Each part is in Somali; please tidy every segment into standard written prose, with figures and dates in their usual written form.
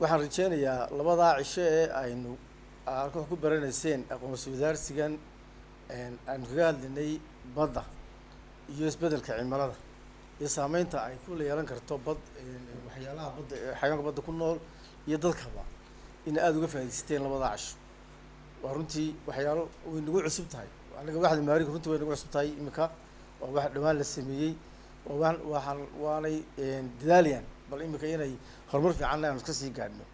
Waxaan rajeynayaa labadaa cisho ee aynu halka wax ku baranayseen, aqoonsi wadaarsigan aynu kaga hadlaynay badda iyo isbeddelka cimilada iyo saameynta ay ku yeelan karto bad, waxyaalaha badda, xayawaanka badda ku nool iyo dadkaba, in aada uga faa'idaysteen labadaa cisho. Waa runtii waxyaalo way nagu cusub tahay anaga waxda maariga. Runtii way nagu cusub tahay iminka, waa wax dhawaan la sameeyey. Waa waxaan waanay dadaalayaan bal iminka inay horumar fiicanna aanu iska sii gaadhno.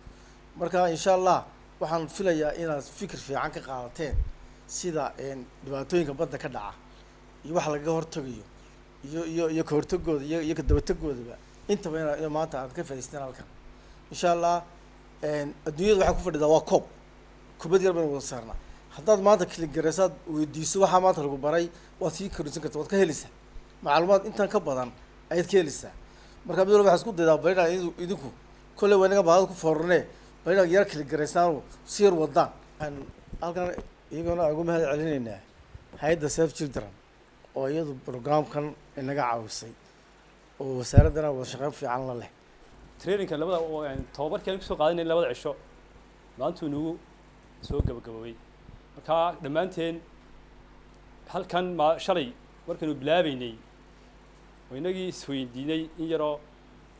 Marka insha Allah waxaan filayaa inaad fikir fiican ka qaadateen sida dhibaatooyinka badda ka dhaca iyo waxa lagaga hortagayo iyo kahortagooda iyo kadabategoodaba intaba ina maanta aad ka faa'idaysteen halkan insha Allah. Adduunyada waxay ku fadhidaa waa koob, kubad yar baynu wada saarnaa. Haddaad maanta kiligareysaad weydiiso waxaa maanta lagu baray, waad sii kordhisan karta, waad ka helaysaa macluumaad intan ka badan ayaad ka helaysaa. Marka mid walba waxaa isku daydaa bal inaad idinku kolley waa inaga baadada ku foorarnee, bal inaad yar kiligareysaan, si yar wadaan. Waxaan halkan iyagona aan ugu mahad celinaynaa hay'adda Save Children oo iyadu programkan inaga caawisay oo wasaaraddana wada shaqeyn fiican la leh. Trainingka labada tababarkii aan kusoo qaadanay labada cisho maantuu nagu soo gabagaboobay. Marka dhammaanteen halkan ma shalay markaynu bilaabeynay oo inagii isweydiinay in yaroo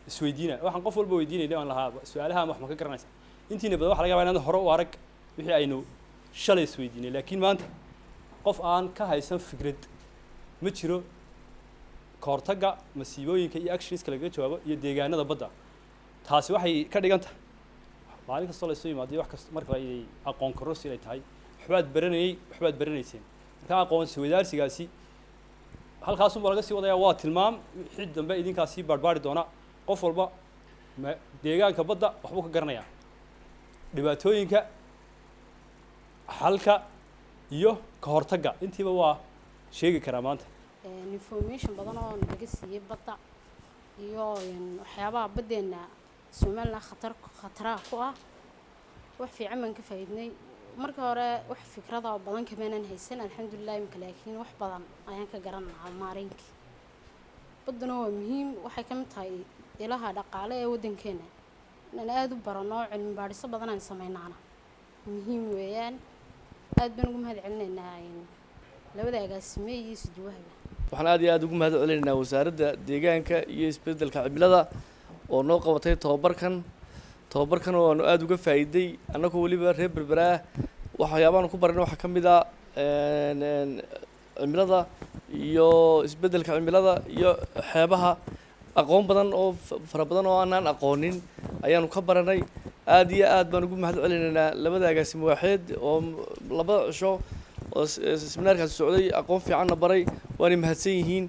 isweydiina, waxaan qof walba weydiinayna aan lahaa su-aalaha wax ma ka garanaysa. Intiina badan waxa laga yabaa inaan hore u arag wixii aynu shalay isweydiinay, laakiin maanta qof aan ka haysan fikrad ma jiro kahortagga masiibooyinka iyo actionska lagaga jawaabo iyo deegaanada badda. Taasi waxay ka dhigan tahay maalin kastoo laysu yimaado iyo wax kasta marka inay aqoon kororsi inay tahay. Waxbaad baranayay, waxbaad baranayseen. Marka aqoonsi wadaarsigaasi halkaasunbaa laga sii wadayaa. Waa tilmaam wixii dambe idinkaa sii baarbaari doona. Qof walba deegaanka badda waxbuu ka garanayaa, dhibaatooyinka, xalka iyo ka hortagga intiiba waa sheegi karaa maanta. Information badan oo nalaga siiyey badda iyo waxyaabaha baddeena Somaliland khatar khataraha ku ah, wax fiican baan ka faa'iidnay. Marka hore wax fikrada oo badan kamaanan haysan, alxamdulilah. Imika laakiin wax badan ayaan ka garanaa. Maarinkii badduna waa muhiim, waxay ka mid tahay ilaha dhaqaale ee waddankeena. Inaan aada u barano, cilmi baadhiso badan aan sameynaana muhiim weeyaan. Aad baan ugu mahad celinaynaa labada agaasime iyo isuduwahaba. Waxaan aad iyo aada ugu mahad celinaynaa Wasaaradda Deegaanka iyo Isbeddelka Cimilada oo noo qabatay tababarkan. Tababarkan oo aanu aada uga faa'iiday annagoo weliba reer Berbera ah. Waxyaabaanu ku baranay waxaa ka mid ah cimilada iyo isbeddelka cimilada iyo xeebaha. Aqoon badan oo fara badan oo aanaan aqoonin ayaanu ka baranay. Aad iyo aad baan ugu mahad celinaynaa labada agaasimo waaxeed oo labada cisho oo seminaarkaasi socday aqoon fiicanna baray. Waanay mahadsan yihiin.